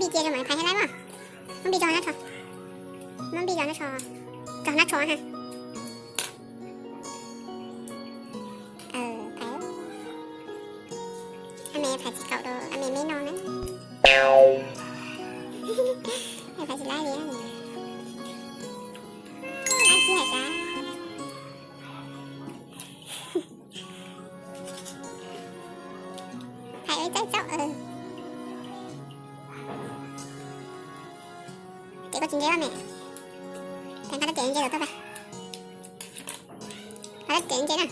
Npij cia rau mas phais hais lawm mas. Muab npij rau hnav tsho. Muab npij rau hnav tsho. Rau hnav tsho ha. Phais, a me phais tsis kaum rau a me me no na. Phais tsis laib li. Laib tsis hais sas. Phais ua txaij txaub. Ces koj tsis ntse me. Phais nqa tab ces ntse los tau pais. Nqa tab ces ntse na.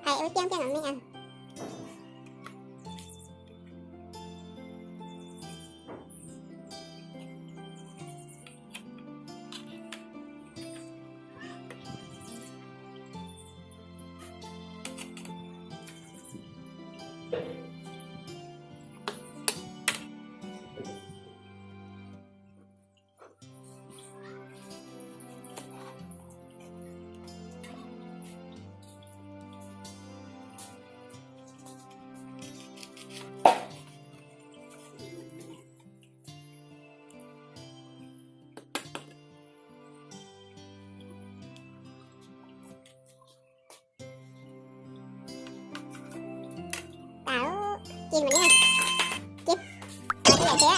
Hais ua tiag tiag no me. Tau, cia mas ne. Cia. Cia, cia, cia.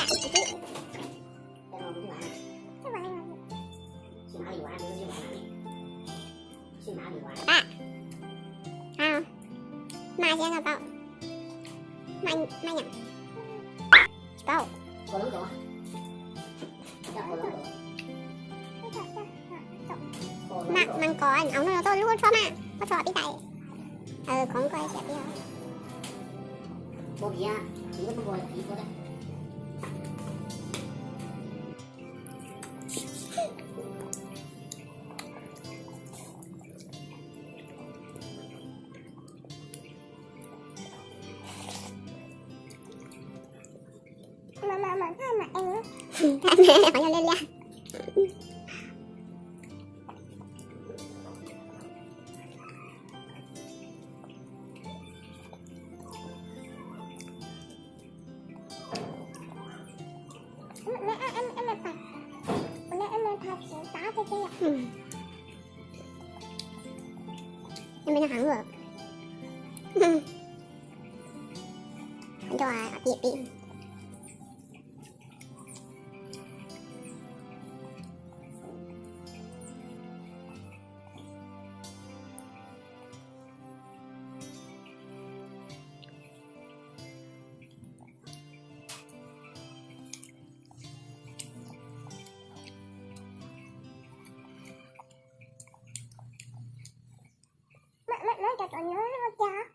Pab. Au. Mas xyov tau paub. Mas, mas nyam. Tsis paub. Mas, mas kov au no tau lub tsho mas, lub tsho pib tais. Khov koj xyov pib. Mas, mas, mas, mas, mas, qhov yog liab liab. Em, no heev lawm. Nrog pim pim. Muab cov tsov nyob ua cas?